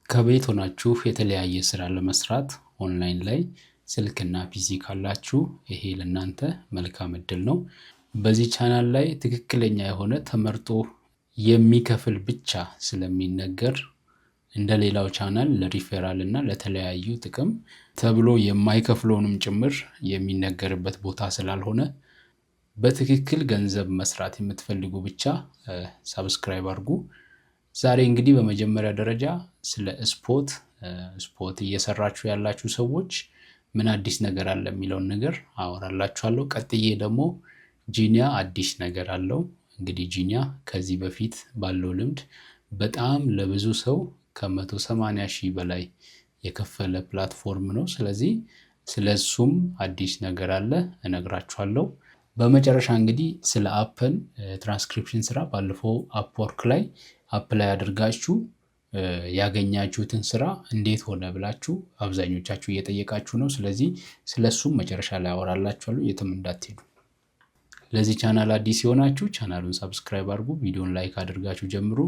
ከቤት ሆናችሁ የተለያየ ስራ ለመስራት ኦንላይን ላይ ስልክና PC ካላችሁ ይሄ ለእናንተ መልካም እድል ነው። በዚህ ቻናል ላይ ትክክለኛ የሆነ ተመርጦ የሚከፍል ብቻ ስለሚነገር እንደ ሌላው ቻናል ለሪፌራል እና ለተለያዩ ጥቅም ተብሎ የማይከፍለውንም ጭምር የሚነገርበት ቦታ ስላልሆነ በትክክል ገንዘብ መስራት የምትፈልጉ ብቻ subscribe አድርጉ። ዛሬ እንግዲህ በመጀመሪያ ደረጃ ስለ spot እየሰራችሁ ያላችሁ ሰዎች ምን አዲስ ነገር አለ የሚለውን ነገር አወራላችኋለሁ። ቀጥዬ ደግሞ ጂኒያ አዲስ ነገር አለው። እንግዲህ ጂኒያ ከዚህ በፊት ባለው ልምድ በጣም ለብዙ ሰው ከ180,000 በላይ የከፈለ platform ነው። ስለዚህ ስለ እሱም አዲስ ነገር አለ እነግራችኋለሁ። በመጨረሻ እንግዲህ ስለ አፕን ትራንስክሪፕሽን ስራ ባለፈው Upwork ላይ apply አድርጋችሁ ያገኛችሁትን ስራ እንዴት ሆነ ብላችሁ አብዛኞቻችሁ እየጠየቃችሁ ነው። ስለዚህ ስለ እሱም መጨረሻ ላይ አወራላችኋለሁ። የትም እንዳትሄዱ። ለዚህ ቻናል አዲስ የሆናችሁ ቻናሉን subscribe አድርጉ፣ ቪዲዮን like አድርጋችሁ ጀምሩ።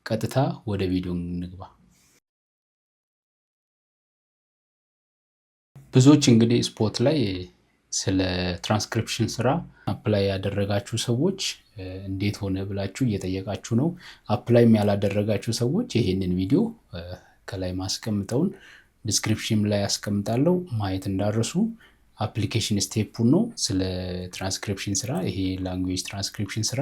ቀጥታ ወደ ቪዲዮ እንግባ። ብዙዎች እንግዲህ spot ላይ ስለ ትራንስክሪፕሽን ስራ apply ያደረጋችሁ ሰዎች እንዴት ሆነ ብላችሁ እየጠየቃችሁ ነው። apply ም ያላደረጋችሁ ሰዎች ይሄንን ቪዲዮ ከላይ ማስቀምጠውን description ላይ ያስቀምጣለሁ ማየት እንዳትረሱ። application step ኡን ነው ስለ ትራንስክሪፕሽን ስራ፣ ይሄ ላንጉዌጅ ትራንስክሪፕሽን ስራ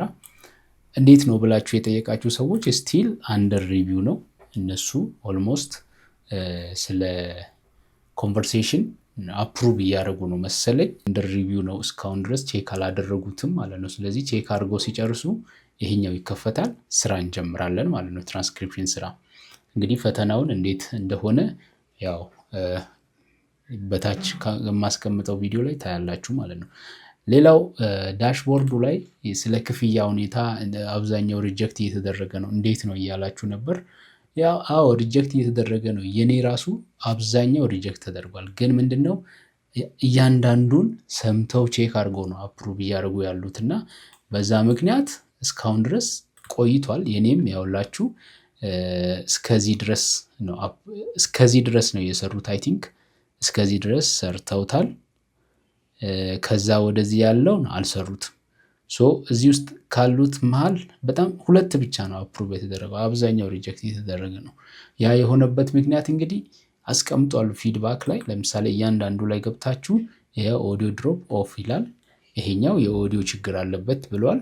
እንዴት ነው ብላችሁ የጠየቃችሁ ሰዎች still under review ነው። እነሱ almost ስለ conversation approve እያደረጉ ነው መሰለኝ። Under review ነው፣ እስካሁን ድረስ check አላደረጉትም ማለት ነው። ስለዚህ check አድርገው ሲጨርሱ ይሄኛው ይከፈታል፣ ስራ እንጀምራለን ማለት ነው። ትራንስክሪፕሽን ስራ እንግዲህ ፈተናውን እንዴት እንደሆነ ያው በታች የማስቀምጠው ቪዲዮ ላይ ታያላችሁ ማለት ነው። ሌላው dashboard ኡ ላይ ስለ ክፍያ ሁኔታ አብዛኛው reject እየተደረገ ነው፣ እንዴት ነው እያላችሁ ነበር። ያው አዎ reject እየተደረገ ነው። የኔ ራሱ አብዛኛው reject ተደርጓል። ግን ምንድነው እያንዳንዱን ሰምተው check አድርገው ነው approve እያደረጉ ያሉት እና በዛ ምክንያት እስካሁን ድረስ ቆይቷል። የኔም ያውላችሁ እስከዚህ ድረስ ነው የሰሩት። I think እስከዚህ ድረስ ሰርተውታል። ከዛ ወደዚህ ያለውን አልሰሩትም። So እዚህ ውስጥ ካሉት መሀል በጣም ሁለት ብቻ ነው approve የተደረገው፣ አብዛኛው reject እየተደረገ ነው። ያ የሆነበት ምክንያት እንግዲህ አስቀምጧል feedback ላይ። ለምሳሌ እያንዳንዱ ላይ ገብታችሁ ይሄ audio drop off ይላል፣ ይሄኛው የኦዲዮ ችግር አለበት ብሏል።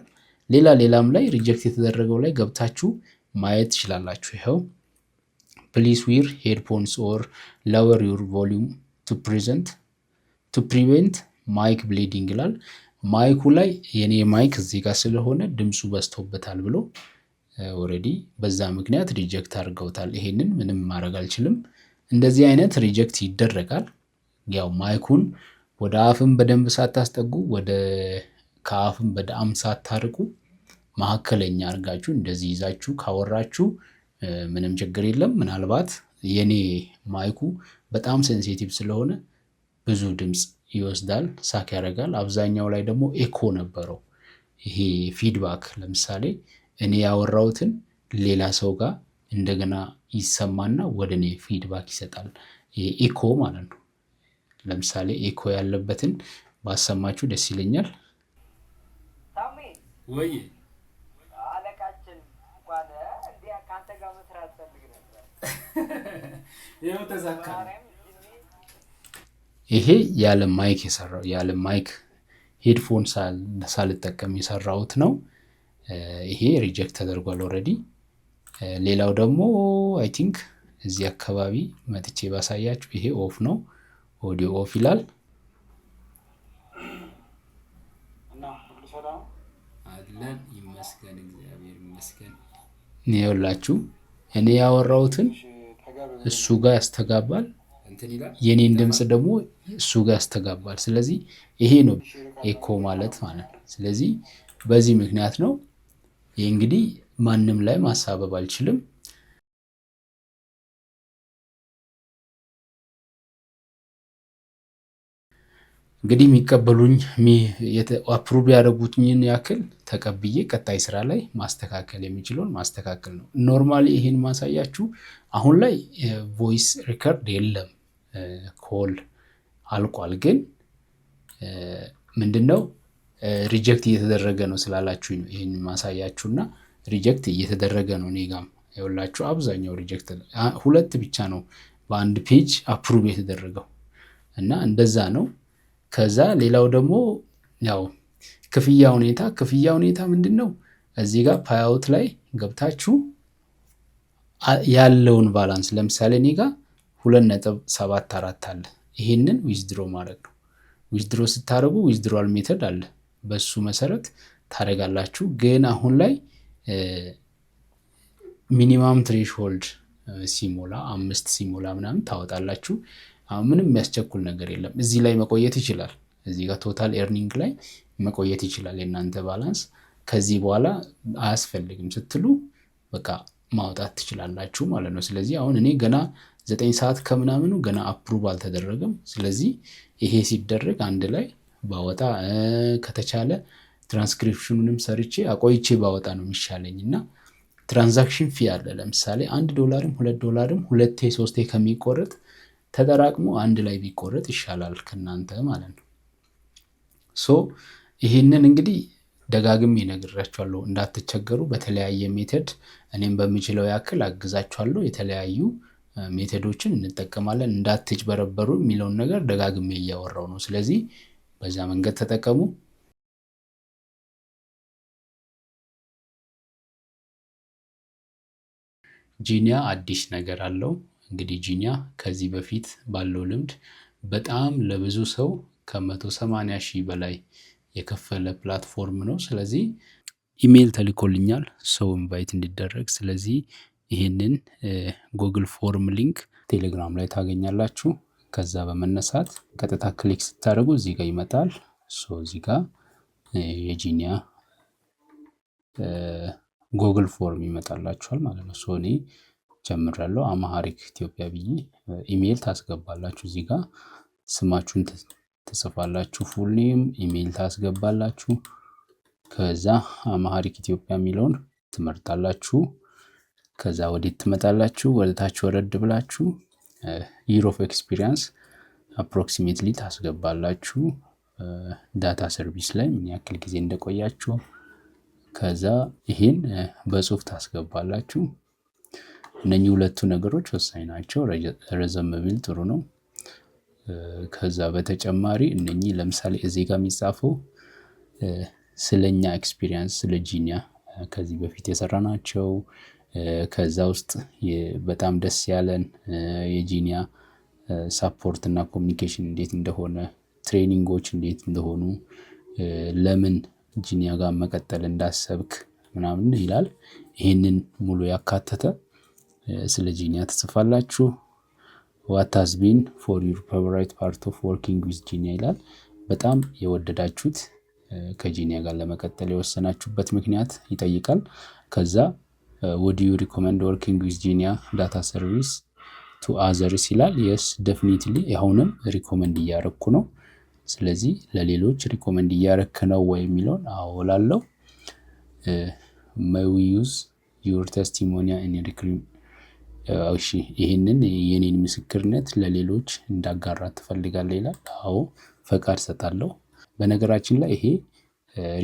ሌላ ሌላም ላይ reject የተደረገው ላይ ገብታችሁ ማየት ትችላላችሁ። ይኸው "Please wear headphones or lower your volume to prevent mic bleeding" ይላል። Mic ኡ ላይ የኔ mic እዚህ ጋር ስለሆነ ድምፁ በዝቶበታል ብሎ already በዛ ምክንያት reject አድርገውታል። ይሄንን ምንም ማድረግ አልችልም። እንደዚህ አይነት reject ይደረጋል። ያው mic ኡን ወደ አፍም በደንብ ሳታስጠጉ፣ ወደ ከአፍም በጣም ሳታርቁ፣ መካከለኛ አድርጋችሁ እንደዚህ ይዛችሁ ካወራችሁ ምንም ችግር የለም። ምናልባት የኔ mic ኡ በጣም sensitive ስለሆነ ብዙ ድምፅ ይወስዳል፣ suck ያደርጋል። አብዛኛው ላይ ደግሞ echo ነበረው። ይሄ feedback ለምሳሌ እኔ ያወራሁትን ሌላ ሰው ጋር እንደገና ይሰማና ወደ እኔ feedback ይሰጣል። ይሄ echo ማለት ነው። ለምሳሌ echo ያለበትን ባሰማችሁ ደስ ይለኛል። ወይ። አለቃችን እንኳን እንዲህ ከአንተ ጋር መስራት ፈልግ ነበር። ይኸው ተሳካ። ይሄ ያለ mic የሰራው፣ ያለ mic headphone ሳልጠቀም የሰራሁት ነው። ይሄ reject ተደርጓል already። ሌላው ደግሞ I think እዚህ አካባቢ መጥቼ ባሳያችሁ ይሄ off ነው፣ audio off ይላል። እና ሁሉ ሰላም? አለን ይመስገን፣ እግዚአብሔር ይመስገን። ይኸውላችሁ እኔ ያወራሁትን እሱ ጋር ያስተጋባል፣ እንትን ይላል። የኔን ድምፅ ደግሞ እሱ ጋር ያስተጋባል። ስለዚህ ይሄ ነው echo ማለት ማለት ነው። ስለዚህ በዚህ ምክንያት ነው። ይህ እንግዲህ ማንም ላይ ማሳበብ አልችልም። እንግዲህ የሚቀበሉኝ approve ያደረጉኝን ያክል ተቀብዬ ቀጣይ ስራ ላይ ማስተካከል የሚችለውን ማስተካከል ነው። Normally ይሄን ማሳያችሁ አሁን ላይ voice record የለም፣ call አልቋል። ግን ምንድነው reject እየተደረገ ነው ስላላችሁኝ ነው ይህን ማሳያችሁ እና reject እየተደረገ ነው። እኔ ጋም ይኸውላችሁ አብዛኛው reject፣ ሁለት ብቻ ነው በአንድ page approve የተደረገው እና እንደዛ ነው። ከዛ ሌላው ደግሞ ያው ክፍያ ሁኔታ ምንድን ነው? እዚህ ጋር payout ላይ ገብታችሁ ያለውን balance፣ ለምሳሌ እኔ ጋር 2.74 አለ። ይሄንን withdraw ማድረግ ነው። Withdraw ስታደርጉ withdrawal method አለ። በሱ መሰረት ታደርጋላችሁ። ግን አሁን ላይ minimum threshold ሲሞላ፣ 5 ሲሞላ ምናምን ታወጣላችሁ። አሁን ምንም የሚያስቸኩል ነገር የለም። እዚህ ላይ መቆየት ይችላል። እዚህ ጋር total earning ላይ መቆየት ይችላል የእናንተ balance። ከዚህ በኋላ አያስፈልግም ስትሉ በቃ ማውጣት ትችላላችሁ ማለት ነው። ስለዚህ አሁን እኔ ገና 9 ሰዓት ከምናምኑ ገና approve አልተደረገም። ስለዚህ ይሄ ሲደረግ አንድ ላይ ባወጣ፣ ከተቻለ ትራንስክሪፕሽኑንም ሰርቼ አቆይቼ ባወጣ ነው የሚሻለኝ። እና transaction fee አለ። ለምሳሌ 1 ዶላርም 2 ዶላርም ሁለቴ ሶስቴ ከሚቆረጥ ተጠራቅሞ አንድ ላይ ቢቆረጥ ይሻላል ከእናንተ ማለት ነው። So ይህንን እንግዲህ ደጋግሜ እነግራችኋለሁ እንዳትቸገሩ። በተለያየ method እኔም በምችለው ያክል አግዛችኋለሁ። የተለያዩ method ኦችን እንጠቀማለን፣ እንዳትጭበረበሩ የሚለውን ነገር ደጋግሜ እያወራው ነው። ስለዚህ በዛ መንገድ ተጠቀሙ። ጂኒያ አዲስ ነገር አለው። እንግዲህ ጂኒያ ከዚህ በፊት ባለው ልምድ በጣም ለብዙ ሰው ከ180,000 በላይ የከፈለ platform ነው። ስለዚህ ኢሜይል ተልኮልኛል ሰው invite እንዲደረግ። ስለዚህ ይህንን Google Form link ቴሌግራም ላይ ታገኛላችሁ። ከዛ በመነሳት ቀጥታ click ስታደርጉ እዚህ ጋር ይመጣል። So እዚህ ጋር የጂኒያ Google Form ይመጣላችኋል ማለት ነው። So እኔ ጀምሬያለሁ። Amharic ኢትዮጵያ ብዬ ኢሜይል ታስገባላችሁ። እዚህ ጋር ስማችሁን ትጽፋላችሁ። Full name፣ email ታስገባላችሁ። ከዛ Amharic ኢትዮጵያ የሚለውን ትመርጣላችሁ። ከዛ ወዴት ትመጣላችሁ? ወደ ታች ወረድ ብላችሁ year of experience approximately ታስገባላችሁ። Data service ላይ ምን ያክል ጊዜ እንደቆያችሁ፣ ከዛ ይሄን በጽሁፍ ታስገባላችሁ። እነኚህ ሁለቱ ነገሮች ወሳኝ ናቸው። ረዘም ቢል ጥሩ ነው። ከዛ በተጨማሪ እነኚህ ለምሳሌ እዚህ ጋር የሚጻፈው ስለኛ experience፣ ስለ ጂኒያ ከዚህ በፊት የሰራናቸው፣ ከዛ ውስጥ በጣም ደስ ያለን የጂኒያ support እና communication እንዴት እንደሆነ፣ training ኦች እንዴት እንደሆኑ፣ ለምን ጂኒያ ጋር መቀጠል እንዳሰብክ ምናምን ይላል። ይህንን ሙሉ ያካተተ ስለ ጂኒያ ትጽፋላችሁ። What has been for your favorite part of working with ጂኒያ ይላል። በጣም የወደዳችሁት፣ ከጂኒያ ጋር ለመቀጠል የወሰናችሁበት ምክንያት ይጠይቃል። ከዛ would you recommend working with ጂኒያ Data Service to others ይላል። Yes, definitely፣ አሁንም recommend እያረኩ ነው። ስለዚህ ለሌሎች recommend እያረክ ነው ወይ የሚለውን አዎ እላለሁ። May we use your testimonial in እሺ፣ ይህንን የኔን ምስክርነት ለሌሎች እንዳጋራ ትፈልጋለህ ይላል። አዎ፣ ፈቃድ ሰጣለሁ። በነገራችን ላይ ይሄ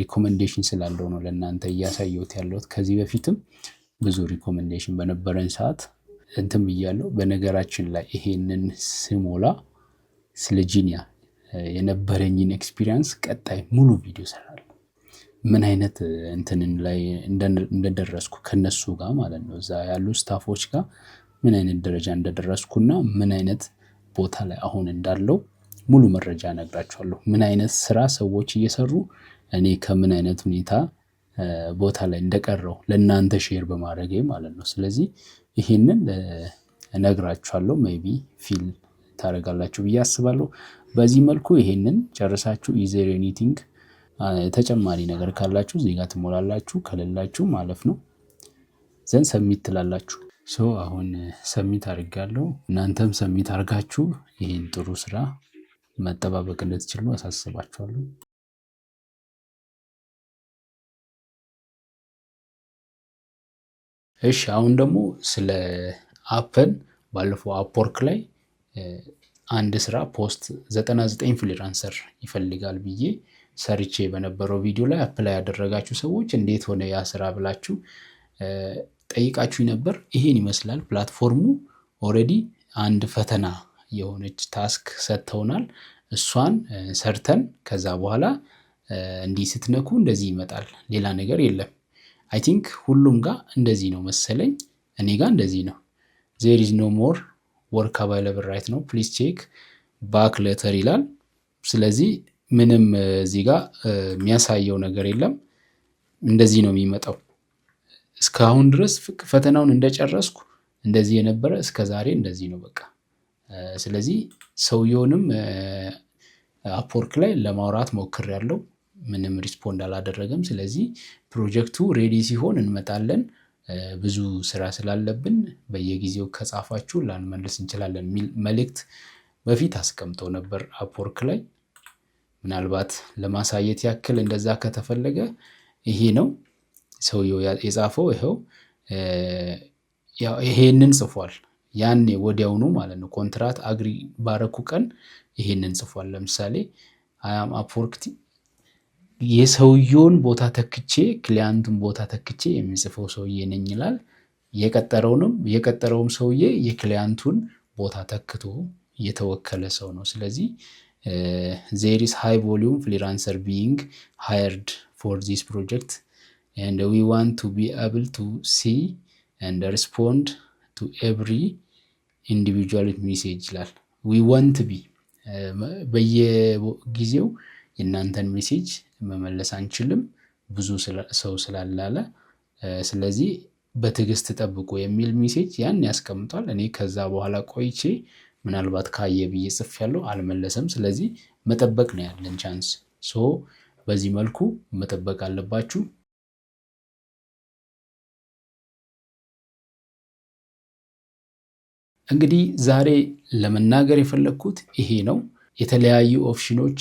recommendation ስላለው ነው ለእናንተ እያሳየሁት ያለሁት። ከዚህ በፊትም ብዙ recommendation በነበረን ሰዓት እንትን ብያለሁ። በነገራችን ላይ ይሄንን ስሞላ ስለ ጂኒያ የነበረኝን experience ቀጣይ ሙሉ ቪዲዮ እሰራለሁ። ምን አይነት እንትንን ላይ እንደደረስኩ ከነሱ ጋር ማለት ነው፣ እዛ ያሉ staff ኦች ጋር ምን አይነት ደረጃ እንደደረስኩና ምን አይነት ቦታ ላይ አሁን እንዳለው ሙሉ መረጃ እነግራችኋለሁ። ምን አይነት ስራ ሰዎች እየሰሩ እኔ ከምን አይነት ሁኔታ ቦታ ላይ እንደቀረው ለእናንተ share በማድረጌ ማለት ነው። ስለዚህ ይሄንን እነግራችኋለሁ። Maybe feel ታደርጋላችሁ ብዬ አስባለሁ። በዚህ መልኩ ይሄንን ጨርሳችሁ is there anything ተጨማሪ ነገር ካላችሁ እዚህ ጋር ትሞላላችሁ፣ ከሌላችሁ ማለፍ ነው። Then submit ትላላችሁ። So አሁን submit አድርጋለሁ። እናንተም submit አድርጋችሁ ይሄን ጥሩ ስራ መጠባበቅ እንድትችሉ አሳስባችኋለሁ። እሺ፣ አሁን ደግሞ ስለ Appen። ባለፈው Upwork ላይ አንድ ስራ post 99 freelancer ይፈልጋል ብዬ ሰርቼ በነበረው ቪዲዮ ላይ apply ያደረጋችሁ ሰዎች እንዴት ሆነ ያ ስራ ብላችሁ ጠይቃችሁ ነበር። ይሄን ይመስላል platform ኡ። Already አንድ ፈተና የሆነች task ሰጥተውናል። እሷን ሰርተን ከዛ በኋላ እንዲህ ስትነኩ እንደዚህ ይመጣል። ሌላ ነገር የለም። I think ሁሉም ጋር እንደዚህ ነው መሰለኝ። እኔ ጋር እንደዚህ ነው። "There is no more work available right now, please check back later" ይላል። ስለዚህ ምንም እዚህ ጋር የሚያሳየው ነገር የለም። እንደዚህ ነው የሚመጣው። እስካሁን ድረስ ፈተናውን እንደጨረስኩ እንደዚህ የነበረ እስከ ዛሬ እንደዚህ ነው በቃ። ስለዚህ ሰውየውንም Upwork ላይ ለማውራት ሞክሬያለሁ። ምንም respond አላደረገም። ስለዚህ ፕሮጀክቱ ready ሲሆን እንመጣለን፣ ብዙ ስራ ስላለብን በየጊዜው ከጻፋችሁ ላንመልስ እንችላለን የሚል መልእክት በፊት አስቀምጠው ነበር Upwork ላይ። ምናልባት ለማሳየት ያክል እንደዛ ከተፈለገ ይሄ ነው ሰውየው የጻፈው። ይኸው ይሄንን ጽፏል። ያኔ ወዲያውኑ ማለት ነው። ኮንትራት agree ባረኩ ቀን ይሄንን ጽፏል። ለምሳሌ "I am Upwork የሰውየውን ቦታ ተክቼ፣ client ኡን ቦታ ተክቼ የሚጽፈው ሰውዬ ነኝ" ይላል። የቀጠረውንም የቀጠረውም ሰውዬ የ client ኡን ቦታ ተክቶ የተወከለ ሰው ነው። ስለዚህ "There is high volume freelancer being hired for this project and we want to be able to see and respond to every individual message" ይላል። "We want be በየጊዜው የእናንተን message መመለስ አንችልም ብዙ ሰው ስላለ፣ ስለዚህ በትዕግስት ጠብቁ" የሚል message ያን ያስቀምጧል። እኔ ከዛ በኋላ ቆይቼ ምናልባት ካየ ብዬ ጽፌያለሁ፣ አልመለሰም። ስለዚህ መጠበቅ ነው ያለን chance። So በዚህ መልኩ መጠበቅ አለባችሁ። እንግዲህ ዛሬ ለመናገር የፈለግኩት ይሄ ነው። የተለያዩ ኦፕሽኖች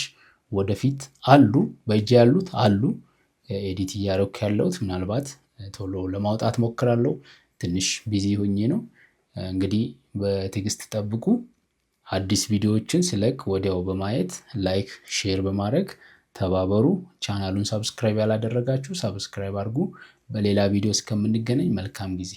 ወደፊት አሉ፣ በእጅ ያሉት አሉ። Edit እያደረኩ ያለሁት ምናልባት ቶሎ ለማውጣት ሞክራለሁ። ትንሽ busy ሆኜ ነው። እንግዲህ በትዕግስት ጠብቁ። አዲስ ቪዲዮዎችን ስለቅ ወዲያው በማየት like፣ share በማድረግ ተባበሩ። ቻናሉን subscribe ያላደረጋችሁ subscribe አድርጉ። በሌላ ቪዲዮ እስከምንገናኝ መልካም ጊዜ።